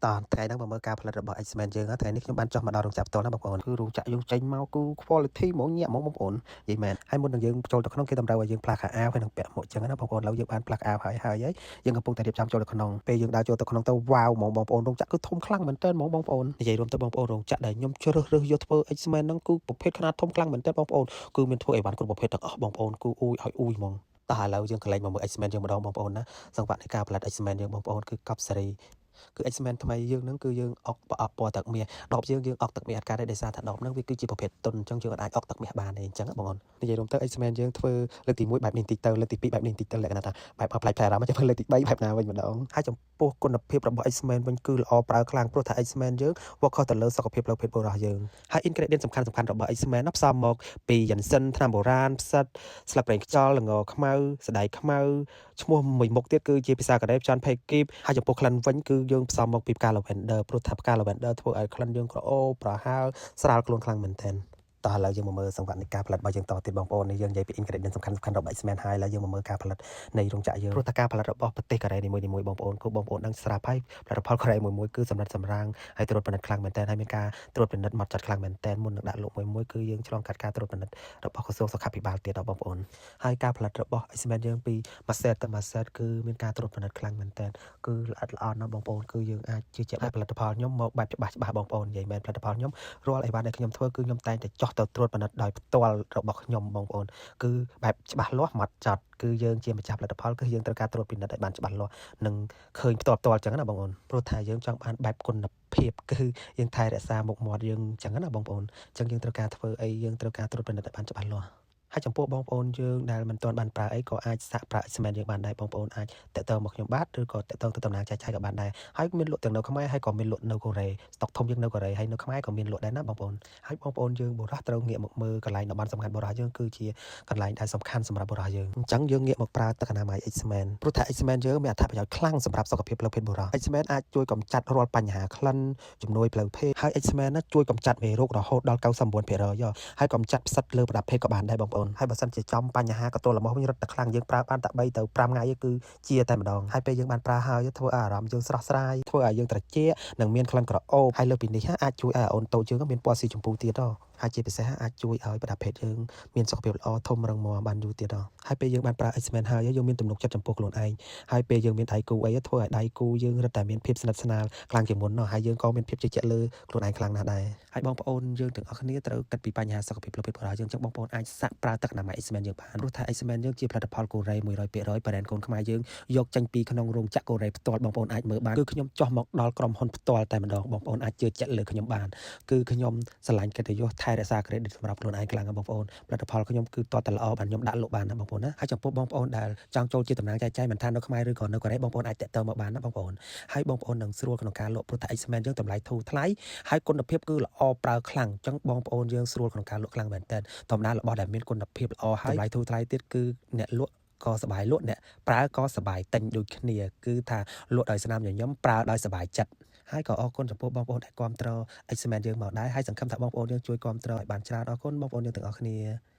តថ្ងៃហ្នឹងមកមើលការផលិតរបស់ X-Men យើងថ្ងៃនេះខ្ញុំបានចុះមកដល់រោងចក្រផ្ទាល់ណាបងប្អូនគឺរោងចក្រយើងចេញមកគឺ quality ហ្មងញាក់ហ្មងបងប្អូននិយាយមែនហើយមុននឹងយើងចូលទៅក្នុងគេតម្រូវឲ្យយើងផ្លាស់ខោអាវហើយនឹងពាក់មួកចឹងណាបងប្អូនឥឡូវយើងបានផ្លាស់ខោអាវហើយហើយយើងកំពុងតែរៀបចំចូលទៅក្នុងពេលយើងដើរចូលទៅក្នុងទៅវ៉ាវហ្មងបងប្អូនរោងចក្រគឺធំខ្លាំងមែនទែនហ្មងបងប្អូននិយាយរួមទៅបងប្អូនរោងចក្រដែលខ្ញុំជ្រើសរើសយកធ្វើ X-Men ហ្នឹងគឺប្រភេទខ្នាតធំខ្លាំងមែនទែនបងប្អូនគឺមានធ្វើអីវ៉ាន់គ្រប់ប្រភេទទាំងអស់បងប្អូនគឺអ៊ូយឲ្យអ៊ូយហ្មងតោះឥឡូវយើងកន្លែងមកមើល X-Men យើងម្ដងបងប្អូនណាសង្វាក់នៃការផលិត X-Men យើងបងប្អូនគឺកប់សេរីគឺ X-Men ថ្មីយើងហ្នឹងគឺយើងអុកប្រអប់ពណ៌ទឹកមាសដបយើងយើងអុកទឹកមាសអត់កើតទេដោយសារថាដបហ្នឹងវាគឺជាប្រភេទទុនអញ្ចឹងយើងអាចអុកទឹកមាសបានទេអញ្ចឹងបងប្អូននិយាយរួមទៅ X-Men យើងធ្វើលើកទី1បែបនេះបន្តិចទៅលើកទី2បែបនេះបន្តិចទៅលក្ខណៈថាបែបអត់ប្លែកផ្លែអារម្មណ៍ចាំលើកទី3បែបណាវិញម្ដងហើយចំពោះគុណភាពរបស់ X-Men វិញគឺល្អប្រើខ្លាំងព្រោះថា X-Men យើង focus ទៅលើសុខភាពផ្លូវភេទបុរសយើងហើយ ingredient សំខាន់សំខាន់របស់ X-Men ណាផ្សំមកពីginseng ថ្នាំបុរាណផ្សិតស្លឹកប្រេងខ្យល់ល្ងខ្មៅសណ្តែកខ្មៅឈ្មោះមួយមុខទៀតគឺជាភាសាកូរ៉េចន់ផេគីបហើយចំពោះក្លិនវិញគឺយើងផ្សំមកពីផ្កា lavender ព្រោះថាផ្កា lavender ធ្វើឲ្យក្លិនយើងក្រអូបប្រហើរស្រាលខ្លួនខ្លាំងមែនទែនតោះឥឡូវយើងមកមើលសង្វាក់នៃការផលិតរបស់យើងតទៀតបងប្អូននេះយើងនិយាយពី ingredient សំខាន់សំខាន់របស់ X-Men ហើយឥឡូវយើងមកមើលការផលិតនៃរោងចក្រយើងព្រោះថាការផលិតរបស់ប្រទេសកូរ៉េនីមួយៗបងប្អូនគឺបងប្អូនដឹងស្រាប់ហើយផលិតផលកូរ៉េមួយមួយគឺសម្រិតសម្រាំងហើយត្រួតពិនិត្យខ្លាំងមែនទែនហើយមានការត្រួតពិនិត្យម៉ត់ចត់ខ្លាំងមែនទែនមុននឹងដាក់លក់មួយមួយគឺយើងឆ្លងកាត់ការត្រួតពិនិត្យរបស់ក្រសួងសុខាភិបាលទៀតដល់បងប្អូនហើយការផលិតរបស់ X-Men យើងពីមួយ set ទៅមួយ set គឺមានការត្រួតពិនិត្យខ្លាំងមែនទែនគឺល្អិតល្អន់ណាស់បងប្អូនគឺយើងអាចជឿជាក់ផលិតផលខ្ញុំមកបែបច្បាស់ច្បាស់បងប្អូននិយាយមែនផលិតផលខ្ញុំរាល់អីវ៉ាន់ដែលខ្ញុំធ្វើគឺខ្ញុំតែងតែចោះទៅត្រួតពិនិត្យដោយផ្ទាល់របស់ខ្ញុំបងប្អូនគឺបែបច្បាស់លាស់ម៉ត់ចត់គឺយើងជាម្ចាស់ផលិតផលគឺយើងត្រូវការត្រួតពិនិត្យឲ្យបានច្បាស់លាស់និងឃើញផ្ទាល់ផ្ទាល់ចឹងណាបងប្អូនព្រោះថាយើងចង់បានបែបគុណភាពគឺយើងថែរក្សាមុខមាត់យើងចឹងណាបងប្អូនចឹងយើងត្រូវការធ្វើអីយើងត្រូវការត្រួតពិនិត្យឲ្យបានច្បាស់លាស់ហើយចំពោះបងប្អូនយើងដែលមិនទាន់បានប្រើអីក៏អាចសាកប្រើ X-Men យើងបានដែរបងប្អូនអាចតាក់ទងមកខ្ញុំបាទឬក៏តាក់ទងទៅតំណាងចែកចាយក៏បានដែរហើយមានលក់ទាំងនៅខ្មែរហើយក៏មានលក់នៅកូរ៉េស្តុកធំយើងនៅកូរ៉េហើយនៅខ្មែរក៏មានលក់ដែរណាបងប្អូនហើយបងប្អូនយើងបុរសត្រូវងាកមកមើលកន្លែងតំបន់សំខាន់បុរសយើងគឺជាកន្លែងដែលសំខាន់សម្រាប់បុរសយើងអញ្ចឹងយើងងាកមកប្រើទឹកអនាម័យ X-Men ព្រោះថា X-Men យើងមានអត្ថប្រយោជន៍ខ្លាំងសម្រាប់សុខភាពផ្លូវភេទបុរស X-Men អាចជួយកម្ចាត់រាល់បញ្ហាក្លិនជំនួយផ្លូវភេទហើយ X-Men ណាជួយកម្ចាត់មេរោគរហូតដល់99%ហើយកម្ចាត់ផ្សិតលើប្រដាប់ភេទក៏បានដែរបងប្អូនហើយបើសិនជាចំបញ្ហាកទល់ល្មោះវិញរត់តែខ្លាំងយើងប្រើបានតែ3ទៅ5ថ្ងៃគឺជាតែម្ដងហើយពេលយើងបានប្រើហើយធ្វើឲ្យអារម្មណ៍យើងស្រស់ស្រាយធ្វើឲ្យយើងត្រជាក់និងមានក្លិនក្រអូបហើយលើពីនេះអាចជួយឲ្យអូនតូចយើងមានពណ៌ស៊ីជម្ពូទៀតហើយជាពិសេសអាចជួយឲ្យប្រដាប់ភេទយើងមានសុខភាពល្អធំរឹងមាំបានយូរទៀតហើយពេលយើងបានប្រើ X-Men ហើយយើងមានទំនុកចិត្តចំពោះខ្លួនឯងហើយពេលយើងមានដៃគូអីធ្វើឲ្យដៃគូយើងរឹតតែមានភាពស្និទ្ធស្នាលខ្លាំងជាងមុនហើយយើងក៏មានភាពជឿជាក់លើខ្លួនឯងខ្លាំងណាស់ដែរហើយបងប្អូនយើងទាំងអស់គ្នាត្រូវគិតពីបញ្ហាសុខភាពផ្លូវភេទរបស់យើងចឹងបងប្អូនអាចសាកប្រើទឹកអនាម័យ X-Men យើងបានព្រោះថា X-Men យើងជាផលិតផលកូរ៉េ100% brand កូនខ្មែរយើងយកចេញពីក្នុងរោងចក្រកូរ៉េផ្ទាល់បងប្អូនអាចមើលបានគឺខ្ញុំចុះមកដល់ក្រុមហ៊ុនផ្ទាល់តែម្ដងបងប្អូនអាចជឿជាក់លើខ្ញុំបានគឺខ្ញុំស្រឡាញ់កិត្តិយសថែរក្សា credit សម្រាប់ខ្លួនឯងខ្លាំងណាស់បងប្អូនផលិតផលខ្ញុំគឺតតតែល្អបានខ្ញុំដាក់លក់បានណាបងប្អូនណាហើយចំពោះបងប្អូនដែលចង់ចូលជាតំណាងចែកចាយមិនថានៅខ្មែរឬក៏នៅកូរ៉េបងប្អូនអាចតាក់ទងមកបានណាបងប្អូនហើយបងប្អូននឹងស្រួលក្នុងការលក់ព្រោះថា X-Men យើងតម្លៃធូរថ្លៃហើយគុណភាពគឺល្អប្រើខ្លាំងអញ្ចឹងបងប្អូនយើងស្រួលក្នុងការលក់ខ្លាំងមែនទែនធម្មតារបស់ដែលមានគុណភាពល្អហើយតម្លៃធូរថ្លៃទៀតគឺអ្នកលក់ក៏សบายលក់អ្នកប្រើក៏សบายទិញដូចគ្នាគឺថាលក់ដោយស្នាមញញឹមប្រើដោយសบายចិត្តហើយក៏អរគុណចំពោះបងប្អូនដែលគាំទ្រ X-Men យើងមកដែរហើយសង្ឃឹមថាបងប្អូនយើងជួយគាំទ្រឲ្យបានច្រើនអរគុណបងប្អូនយើងទាំងអស់គ្នា។